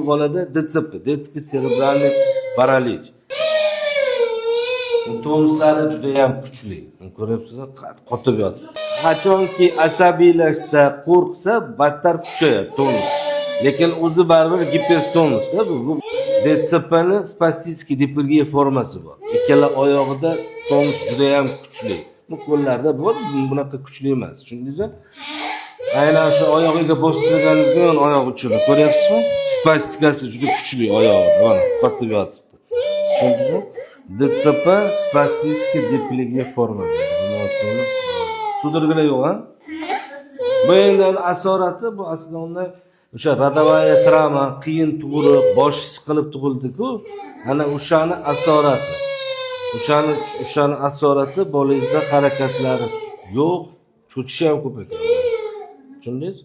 Bolada ДЦП, детский церебральный паралич. Tonuslari juda ham kuchli. Ko'ryapsizmi? Qotib yotibdi. Qachonki asabiylashsa, qo'rqsa, battar kuchayadi tonus. Lekin o'zi baribir gipertonusda bu. Bu ДЦП ni спастический diplegiya formasi bor. Ikkala oyog'ida tonus juda ham kuchli. Bu qo'llarda bor, bunaqa kuchli emas. Tushundingizmi? Aynan shu oyog'iga bostirganingizda oyoq uchini ko'ryapsizmi? Spastikasi juda kuchli oyog'ida. Mana qotib yotibdi. Tushundingizmi? ДЦП спастический diplegiya forma deydi. Судорога lar yo'q, ha? Bu endi asorati, bu aslida unday o'sha родовая травма, qiyin tug'ruq, boshi siqilib tug'ildi-ku. Ana o'shani asorati. O'shani asorati bolangizda harakatlari yo'q, cho'chishi ham ko'p ekan. Tushundingiz?